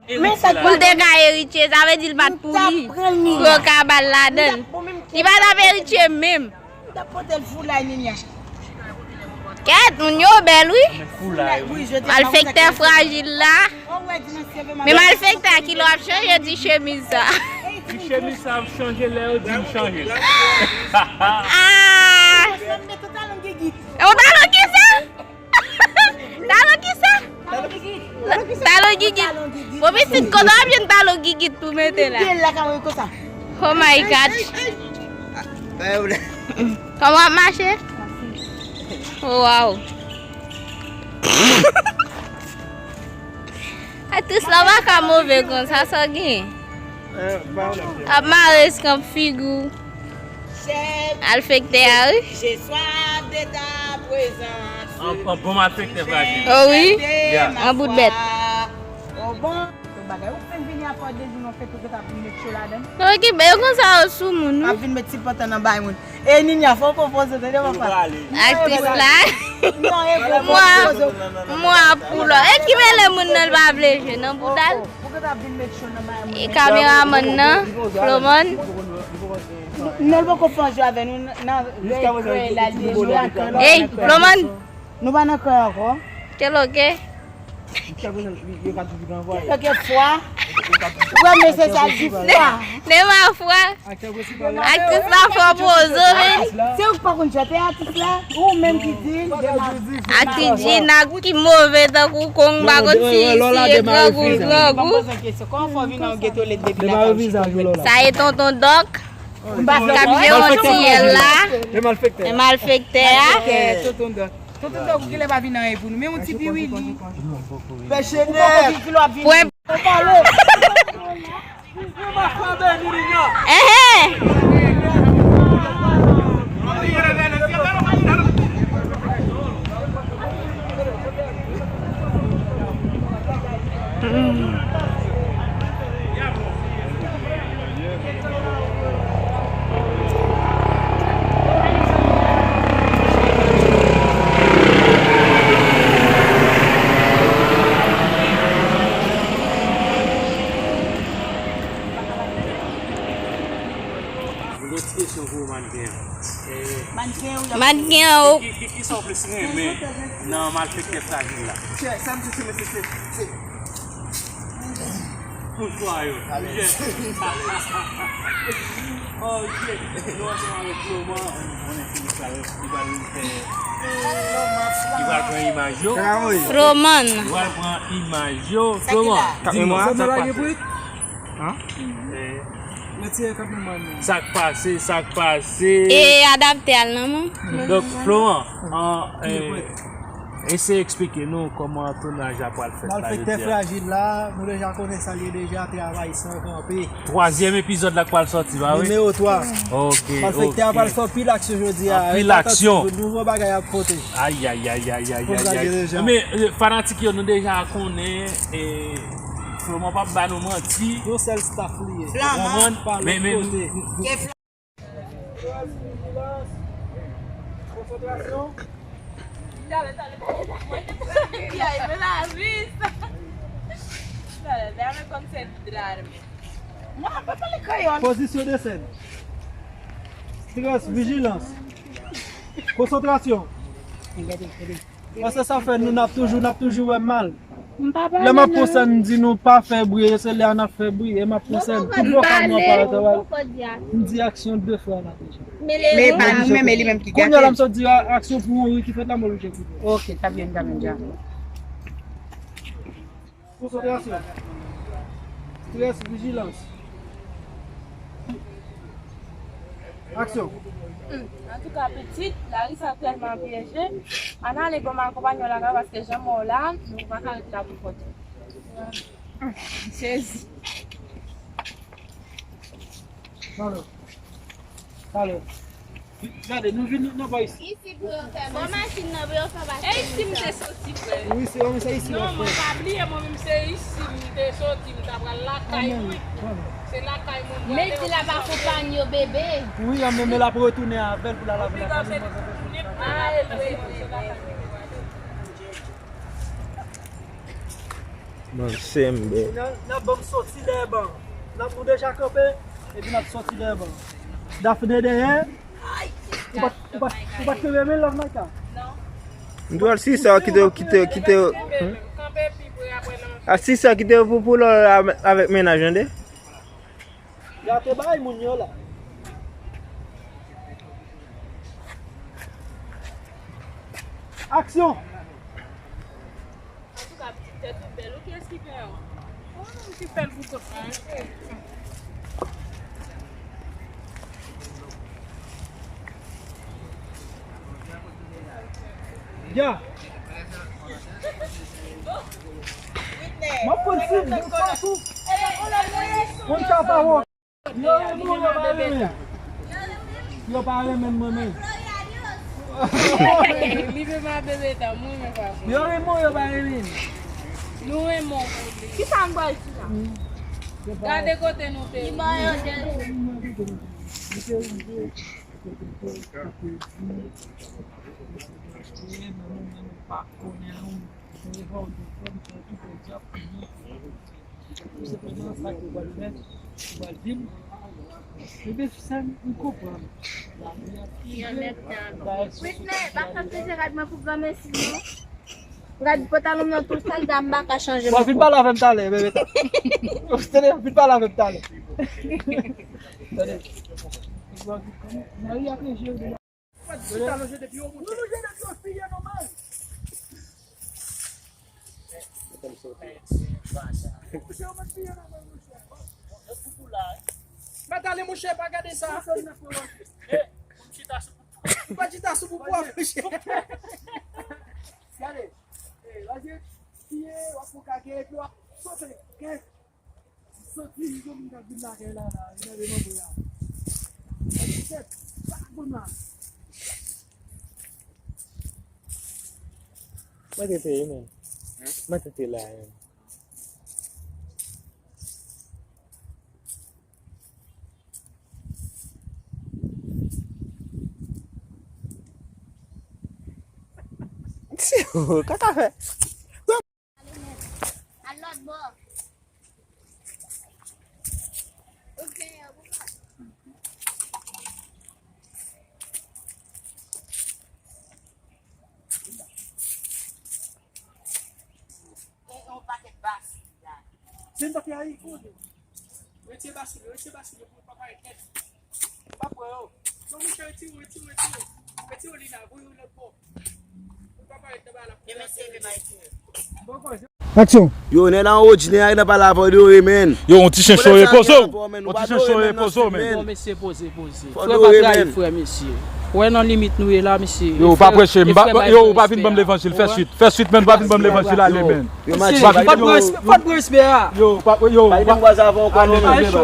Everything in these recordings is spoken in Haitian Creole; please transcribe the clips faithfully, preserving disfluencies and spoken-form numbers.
Pou l te ka eritye, sa vle di l pa t pou li. Pou yo ka ba l ladan l. Li pa t ap eritye menm. Kèt, moun yo bèl, wi. Malfektè frajil la. Men malfektè a ki lè w ap chanje ti chemiz sa. Ti chemiz sa ap chanje lè yo di m chanje. Ah! E w talon ki sa? Talon ki sa? Talon gigit. Bon, pitit, kote w ap jwenn talon gigit pou mete la? Oh my God. Kòman w ap mache? Oh, wow. Aktris la pa ka move konsa, sa w gen? Ap mare eskanp figi w. Malfektè a, wi. An, an bon malfektè frajil. Oh, wi. An bout bèt. Non, ki bèl konsa yo sou moun, wi. Ap vin met ti pantan nan bay moun. E Ninia, fò w konpoze, tande papa. Aktris la. Mwa, mwa pou lò. E ki mele moun nan l pa vle jwe nan bouda l? E kameramann nan, Flomon. Non, l poko fè yon jwe avè nou nan. Ey, Flomon. Nou pa nan kwen ankò. Kèl oke? Kèl oke fwa? Ou wè mesye sa di fwa. Dema fwa. Aktris la fò pozo, men. Se ou ki pa konn chante aktris la? Ou menm ki di l, Dema. Aktris Gina ki move tankou kong, pa konn si isi e grangou, grangou. Kòman fò vin nan yon geto lèt depi lakay ou chita jwèt? Sa e tonton Dòk. K ap jere yon ti yèl la. E malfektè a. Tonton Dòk. Tonton Dòk, ou genlè pa vin anyen pou nou. Men yon ti piwili. Pèche nèg. Pwen. Enhen. Mwen gen yon ti kesyon pou ou, mannken an. Mannken an, ou. Ki, ki, ki sa w plis renmen nan malfektè frajil la? Chè, sa m sou chemen se, se, se. Pouswa yo. Ok. Nou ansanm avèk Flomon, nou konnen Felix la, li pral fè, eh, li pral pran imaj yo. Flomon. Li pral pran imaj yo. Flomon, di nou, sa k pase? Sa k pase, sa k pase. E adapte al nan men. Donk, Florent, an, eh, eseye eksplike nou kòman tounaj la pral fèt la jodi a. Malfektè frajil la, nou deja konnen sa l ye deja, travay san kanpe. Twazyèm epizòd la k pral sòti, pa vre? Nimewo twa. Ok, ok. Malfektè a pral fè anpil aksyon jodi a. Anpil aksyon. Nouvo bagay ap pote. Ay, ay, ay, ay, ay, ay, ay. Men, eh, fanatik yo, nou deja konnen, eh, Florent p ap ba nou manti. Yon sèl staff li ye. Flaman. Men, men, konsantrasyon. Pozisyon de sèn. Strès, vijilans. Konsantrasyon. Paske sa fè nou, n ap toujou, n ap toujou wè mal. Lè m ap pran sèn, m di nou pa fè bri, e se lè a n ap fè bri, e m ap pran sèn. Tout vokal nou ap parèt anba. M di aksyon de fwa la deja. Men pa nou menm, e li menm ki gate. Kounye a la, m sot di a-, aksyon pou yon ri ki fèt la, mwen oblije koupe. Ok, ta byen, ta byen, dja. Konsantrasyon. Strès, vijilans. Aksyon. Hmm. Antouka, pitit, lari sa tèlman pyeje. Ann ale, bon, m akonpanye w lakay ou, paske jan m wè w la, nou pa ka ret la pou kont ou. Sezi. Talè. Talè. Gade, nou vin nan pa isi. Isi pou yo fè machin. Fò machin nan pou yo fè machin. E isi m te soti, frè. Wi, se, wi, se isi. Non, mwen pa bliye, mwen menm se isi m te soti, m ta pral lakay mwen. Se lakay mwen m prale. Medi l ap akonpanye yo, bebe. Wi, an menm l ap retounen avè l pou l al avè l. Ay, wi, wi, wi. Mwen se m bèl. N ap, n ap ban m soti dèyè ban. N ap, nou deja kanpe, epi n ap soti dèyè ban. Daphné dèyè. Ou pa t, ou pa t, ou pa t kenbe men Love Micah? M di w al si sa ki te, ki te, ki te, hmm? Al si sa ki te pou, pou lò avèk mennaj, tande? Gate bay moun yo la. Aksyon! Antouka, pitit tèt ou bèl, ou kiyès ki fè yo? Ou menm ki fè l pou kont mwen. Ya. M ap konn si m pa tou. Konn sa pa wè. Yo renmen w, yo pa renmen. Yo pa renmen mwen menm. Li menm a bebe ta, mwen menm pa. Yo renmen w, yo pa renmen. Nou renmen w pou li. Ki sa m pral di la? Gade kote nou te. Li ba yo dèt. Whitney, pa fè plezi rad mwen pou granmesi non. Rad pantalon m nan tou sal, dam pa ka chanje. W ap vin pale avè m talè, bebe ta. Tande, w ap vin pale avè m talè. Tande. Mari ak Leje. Chita lonje depi yon bout. Lonje depi yon bout, piye nòmal. Monchè, yo mèt piye nòmal, monchè. Mèt ale, monchè, pa gade sa. Eh, pou m chita sou poupou. Pa chita sou poupou, monchè. Gade. Eh, lonje, piye, w ap pran kake, epi w ap sote. Kè. Soti, li gon moun k ap vin lakay la, la, li nan devan mwen la. Tèt, pa bon la. Mwen tete, men. Mwen tete la, men. Kaka fè. Al lòt bò. Ou genyen, ou pa. E yon pakèt basi la. Se m pa te ayi, kote? Retire basi yo, retire basi yo pou yo pa parèt nèt. M pa pran yo. Non, monchè, retire, retire, retire. Retire li la, voye yo lòt bò. Pou yo pa parèt nan bagay la. E mesye, e mesye. Aksyon. Yo, nèg la, on odinè, nèg la pale avè w, yo, men. Yo, on ti chen cho, repoze w. On ti chen cho, repoze w, men. Bon, mesye, poze, poze. Frè, pa trayi frè, mesye. Wè nan limit nou ye la, mesye. Yo, pa preche, yo, ou pa vin ban m levanjil, fè swit. Fè swit, men, ou pa vin ban m levanjil, ale, men. Yo, Matye, pa gen respè, pa gen respè a. Yo, pa, yo, pa gen respè, pa gen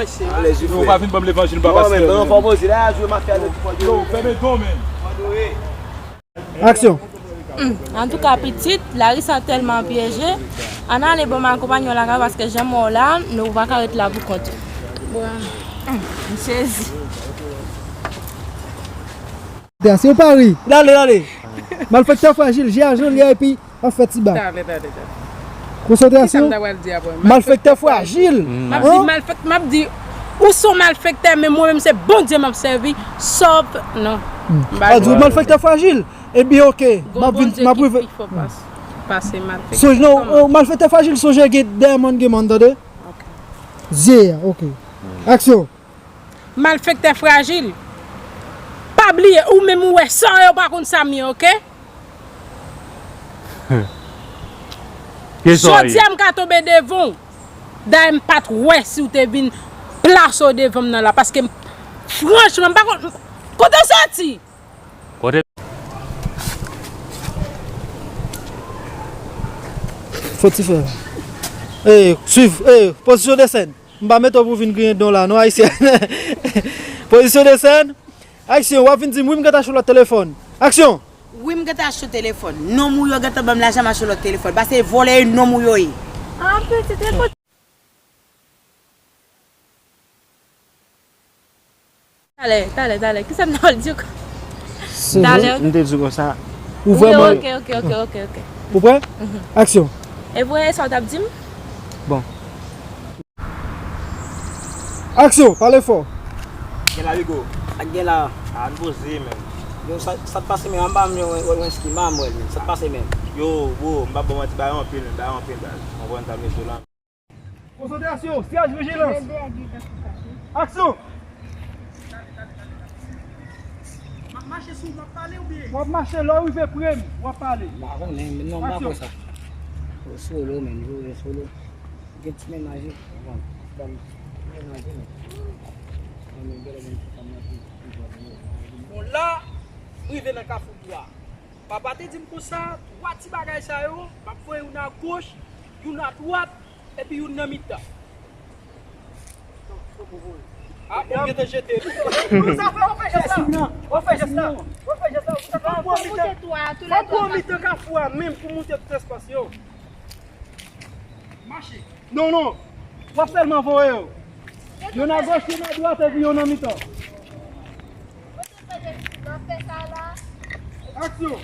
respè. Yo, pa vin ban m levanjil, m pa pastè. Yo, fèmen do, men. Aksyon. Hmm, antouka, pitit, Larisa tèlman pyeje. Ann ale, bon, m akonpanye w lakay, paske jan m wè w la, nou pa ka ret la pou kont ou. Bon, hmm, m sezi. Gras, yo pa ri. Dale, dale. Malfektè frajil, je a jan l ye, epi ap fè ti bak. Dale, dale, dale. Konsantrasyon. Kisa m ta pral di apre? Malfektè frajil. M ap di malfek-, m ap di, ou se yon malfektè, men mwen menm se Bondye m ap sèvi. Sòf, non. M pa di w malfektè frajil. Ebyen, oke. M ap vin, m ap rive. Gon Bondye ki pi fò pas-, pase malfektè. Sonje, non, malfektè frajil, sonje gen dèyè mòn, gen mòn, tande? Ok. Zye a, oke. Aksyon. Malfektè frajil. Pa bliye, ou menm ou wè sa yo pa konn sa m ye, oke? Jodi a m ka tonbe devan w. Dayè m pa t wè si w te vin plase w devan m nan la, paske m, franchman, m pa konn kote w soti. Kote? Fò ti frè. Ey, swiv, ey, pozisyon de sèn. M pa mete w pou vin griyen don la, non, ayisyen. Pozisyon de sèn. Aksyon, w ap vin di m, wi, m gentan cho lòt telefòn. Aksyon! Wi, m gentan achte telefòn. Nonm ou yo gentan ban m lajan m achte lòt telefòn. Paske vòlè e nonm ou yo ye. Ah, pitit, e kote? Talè, talè, talè. Kisa m t ap di w? Talè. M te di w konsa. Ou vrèman. Ok, ok, ok, ok, ok. Ou prè? Mhm. Aksyon. E vre sa w t ap di m? Bon. Aksyon! Pale fò! Gen la, Hugo. Ak gen la. A, n poze, men. Yo, sa, sa t pase, men anba m, yo, wè, wè, wè, ski ma, m wè l, men. Sa t pase, men. Yo, bro, m pa ba w manti, bagay anpil, men, bagay anpil, baz. Konprann sa m di w la. Konsantrasyon, syèj vijilans. Aksyon! M ap mache sou ou, m ap pale oubyen? W ap mache, lè w rive pre m, w ap pale. M pa konnen, men non, m pa kwè sa. Ou solo, men, ou solo. Gen ti mennaj wi. Bon, ban m ti mennaj wi, men. Bon, men, gen lè menm ti fanm nan pi, pi jèn yo. Bon, la, m rive nan kafou twa. Papa te di m konsa, twa ti bagay sa yo, m ap voye youn agoch, youn adwat, epi youn nan mitan. A, ou gentan jete. Sa fè, ou fè jès la. Ou fè jès la. Ou fè jès la. Sa fè, ou fè mitan. Fò ou mitan kafou a menm pou moute tout espas yo. Mache. Non, non. W ap sèlman voye yo. Youn agoch, youn adwat, epi youn nan mitan. Aksyon!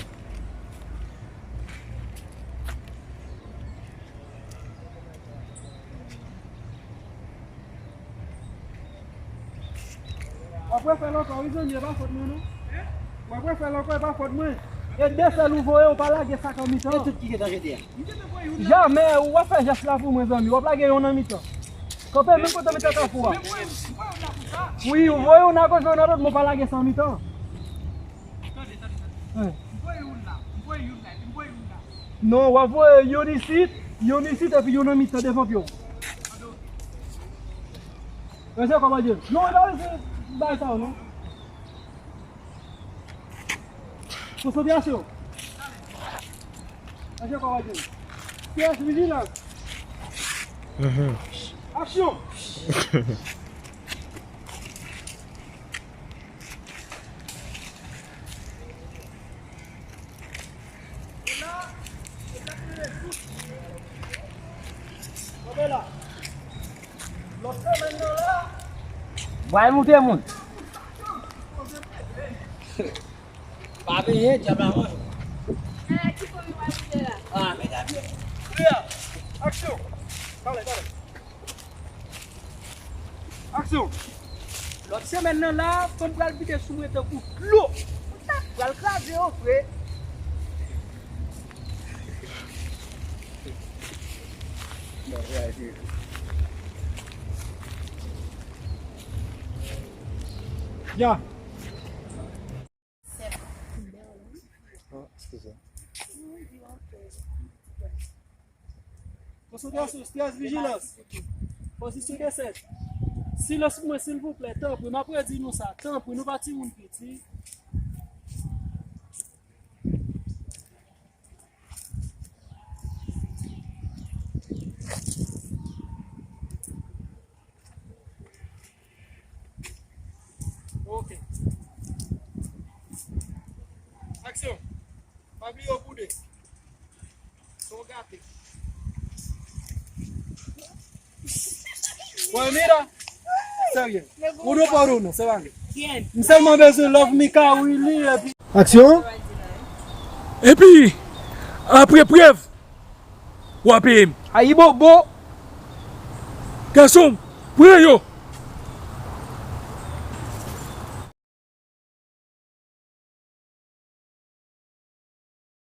W ap refè l ankò, wi, zanmi, e pa fòt mwen, non. W ap refè l ankò, e pa fòt mwen. E de sèl ou voye, ou pa lage sa k an mitan. E tout ki gentan jete a. Jamè, ou ap fè jès la pou mwen, zanmi. W ap lage youn nan mitan. Kanpe menm kote w mete kafou a. Wi, ou voye youn nan kote, youn nan lòt, men w pa lage sa nan mitan. Non, w ap voye youn isit, youn isit, epi youn nan mitan devan pye w. Ranje kò w, Adyen. Non, e pa ranje bagay sa yo, non. Konsantrasyon. Aksyon, kò w a djòl. P S, vijilans. Aksyon. Kanpe la. Lòt semèn nan la. Bway moute moun. Pa veye, dyab la manje. Ala ki kouri w ap vide la. Ah, medam yo. Lea, aksyon. Pale, pale. Aksyon. Lòt semèn nan la, fanm pral vide sou mwen tankou dlo. Pral kraze yo vre. Ya. Ah, excusez. Konsantrasyon, strès, vijilans. Pozisyon de sèt. Silans pou mwen, silvouplè, tanpri. M ap redi nou sa, tanpri. Nou pa timoun piti. Ok. Aksyon. Pa bliye w pou de. Son gate. Bon, mira. Serye. Ou nou pa ou nou, se pa vre. M sèlman bezwen love Mika, Willy, epi. Aksyon. Epi, apre prèv, w a peye m. Ayibobo. Gason, pran yo.